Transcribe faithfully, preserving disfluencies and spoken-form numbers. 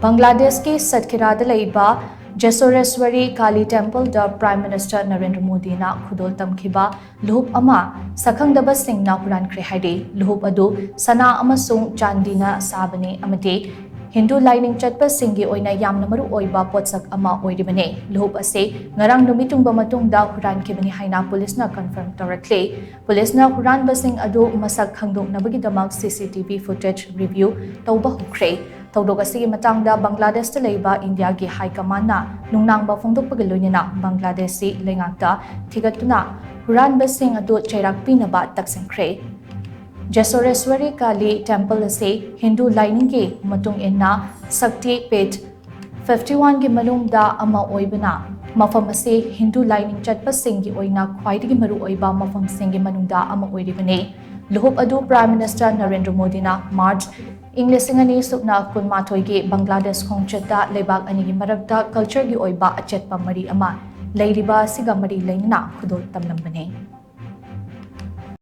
ꯕꯪꯒ꯭ꯂꯥꯗꯦꯁꯀꯤ ꯁꯠꯈꯤꯔꯥꯗ ꯂꯩꯕ ꯖꯦꯁꯣꯔꯦꯁ꯭ꯋꯔꯤ Kali ꯇꯦꯝꯄꯜꯗ Prime Minister Narendra ꯃꯣꯗꯤꯅ ꯈꯨꯗꯣꯜ ꯇꯝꯈꯤꯕ ꯂꯨꯍꯨꯞ ꯑꯃ ꯁꯛꯈꯪꯗꯕꯁꯤꯡꯅ ꯍꯨꯔꯥꯟꯈ꯭ꯔꯦ ꯍꯥꯏꯔꯤ꯫ ꯂꯨꯍꯨꯞ ꯑꯗꯨ ꯁꯅꯥ ꯑꯃꯁꯨꯡ ꯆꯥꯟꯗꯤꯅ ꯁꯥꯕꯅꯤ ꯑꯃꯗꯤ ꯍꯤꯟꯗꯨ ꯂꯥꯏꯅꯤꯡ ꯆꯠꯄꯁꯤꯡꯒꯤ ꯑꯣꯏꯅ ꯌꯥꯝꯅ ꯃꯔꯨ ꯑꯣꯏꯕ ꯄꯣꯠꯁꯛ ꯑꯃ ꯑꯣꯏꯔꯤꯕꯅꯤ꯫ ꯂꯨꯍꯨꯞ ꯑꯁꯤ ꯉꯔꯥꯡ ꯅꯨꯃꯤꯠ ꯇꯨꯡꯕ ꯃꯇꯨꯡꯗ ꯍꯨꯔꯥꯟꯈꯤꯕꯅꯤ ꯍꯥꯏꯅ ꯄꯨꯂꯤꯁꯅ confirm ꯇꯧꯔꯛꯂꯤ꯫ ꯄꯨꯂꯤꯁꯅ ꯍꯨꯔꯥꯟꯕꯁꯤꯡ ꯑꯗꯨ ꯃꯁꯛ ꯈꯪꯗꯣꯛꯅꯕꯒꯤꯗꯃꯛ C C T V footage review ꯇꯧꯕ ꯍꯧꯈ꯭ꯔꯦ꯫ ꯊꯧꯗꯣꯛ ꯑꯁꯤꯒꯤ ꯃꯇꯥꯡꯗ ꯕꯪꯒ꯭ꯂꯥꯗꯦꯁꯇ ꯂꯩꯕ ꯏꯟꯗꯤꯌꯥꯒꯤ ꯍꯥꯏ ꯀꯃꯥꯟꯅ ꯅꯨꯡꯅꯥꯡꯕ ꯐꯣꯡꯗꯣꯛꯄꯒ ꯂꯣꯏꯅꯅ ꯕꯪꯒ꯭ꯂꯥꯗꯦꯁꯁꯤ ꯂꯩꯉꯥꯛꯇ ꯊꯤꯒꯠꯇꯨꯅ ꯍꯨꯔꯥꯟꯕꯁꯤꯡ ꯑꯗꯨ ꯆꯩꯔꯥꯛ ꯄꯤꯅꯕ ꯇꯛꯁꯤꯟꯈ꯭ꯔꯦ꯫ ꯖꯦꯁꯣꯔꯦꯁ꯭ꯋꯔꯤ ꯀꯥꯂꯤ ꯇꯦꯝꯄꯜ ꯑꯁꯤ ꯍꯤꯟꯗꯨ ꯂꯥꯏꯅꯤꯡꯒꯤ ꯃꯇꯨꯡ ꯏꯟꯅ ꯁꯛꯇꯤ ꯄꯤꯊ fifty one ꯒꯤ ꯃꯅꯨꯡꯗ ꯑꯃ ꯑꯣꯏꯕꯅ, ꯃꯐꯝ ꯑꯁꯤ ꯍꯤꯟꯗꯨ ꯂꯥꯏꯅꯤꯡ ꯆꯠꯄꯁꯤꯡꯒꯤ ꯑꯣꯏꯅ ꯈ꯭ꯋꯥꯏꯗꯒꯤ ꯃꯔꯨꯑꯣꯏꯕ ꯃꯐꯝꯁꯤꯡꯒꯤ ꯃꯅꯨꯡꯗ ꯑꯃ ꯑꯣꯏꯔꯤꯕꯅꯤ꯫ ꯂꯨꯍꯨꯞ ꯑꯗꯨ Prime Minister ꯅꯔꯦꯟꯗ꯭ꯔ ꯃꯣꯗꯤꯅ ꯃꯥꯔꯆ ꯏꯪ ꯂꯤꯁꯤꯡ ꯑꯅꯤ ꯁꯨꯞꯅ ꯀꯨꯟꯃꯥꯊꯣꯏꯒꯤ ꯕꯪꯒ꯭ꯂꯥꯗꯦꯁ ꯈꯣꯡꯆꯠꯇ ꯂꯩꯕꯥꯛ ꯑꯅꯤꯒꯤ ꯃꯔꯛꯇ culture ꯒꯤ ꯑꯣꯏꯕ ꯑꯆꯦꯠꯄ ꯃꯔꯤ ꯑꯃ ꯂꯩꯔꯤꯕ ꯑꯁꯤꯒ ꯃꯔꯤ ꯂꯩꯅꯅ ꯈꯨꯗꯣꯜ ꯇꯝꯂꯝꯕꯅꯤ꯫